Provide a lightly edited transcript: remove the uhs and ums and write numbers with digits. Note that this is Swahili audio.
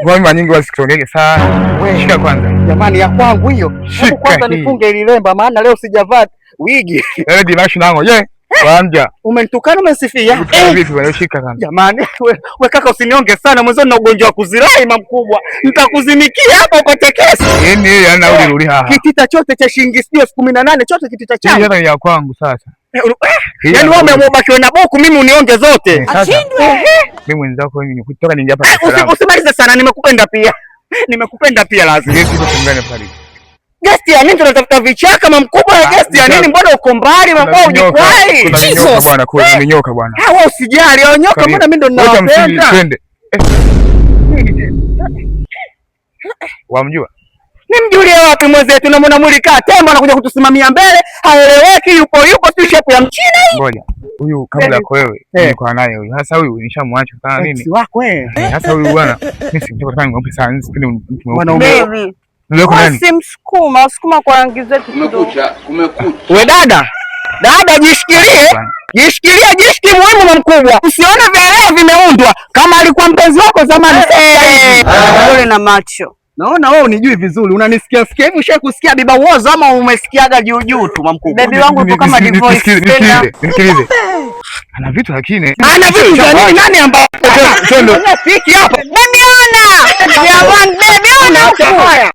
Kwa nyingi wasikiongege sana. Shika kwanza. Jamani ya kwangu hiyo. Hebu kwanza nifunge ile lemba maana leo sijavaa wigi. Wewe dimashi nango. Ye. Wanja. Umenitukana umenisifia. Vipi bwana, shika sana. Jamani, we kaka usinionge sana mwanzo na ugonjwa wa kuzirai mkubwa. Nitakuzimikia hapa upate kesi. Yeye yeye ana uli uli haha. Kitita chote cha shilingi sijui 18,000 chote kitita changu. Hii ya kwangu sasa. Yaani wewe umeamua ubaki na boku mimi unionge zote. Ashindwe. Mimi mwenzako mimi kutoka ningia hapa. Usimalize sana, nimekupenda pia. Nimekupenda pia lazima. Gesti iko tungane pale. Gesti ya nini tunatafuta vichaka mamkubwa ya gesti ya nini? Mbona uko mbali mamkubwa hujikwai? Kuna minyoka bwana, kuna minyoka bwana. Ah, wewe usijali, hao nyoka mbona mimi ndo ninawapenda. Twende. Wamjua? Nimjulie wapi mwenzetu? Namuona mwili kaa tembo anakuja kutusimamia mbele, haeleweki, yupo yupo si shepu ya mchina hii. Ngoja. Huyu kabla yako wewe nilikuwa naye huyu. Sasa huyu nishamwacha sana nini? Si wako wewe. Sasa huyu bwana, mimi simtaki kama mweupe sana, sipendi mtu mweupe. Baby. Usimsukuma, sukuma kwa rangi zetu kidogo. Kumekucha, kumekucha. We dada. Dada jishikilie. Jishikilie jishiki muhimu na mkubwa. Usione vieleo vimeundwa kama alikuwa mpenzi wako zamani. Pole na macho. Naona wewe unijui vizuri, unanisikia sikia hivi. Ushawahi kusikia biba uozo ama umesikiaga juu juu tu mamkubwa? Baby wangu yupo kama divorce. Nisikilize. Ana vitu lakini. Ana vitu vya nini? Nani ambaye? Twende. Fiki hapa. Baby ona. Jamani baby ona huko.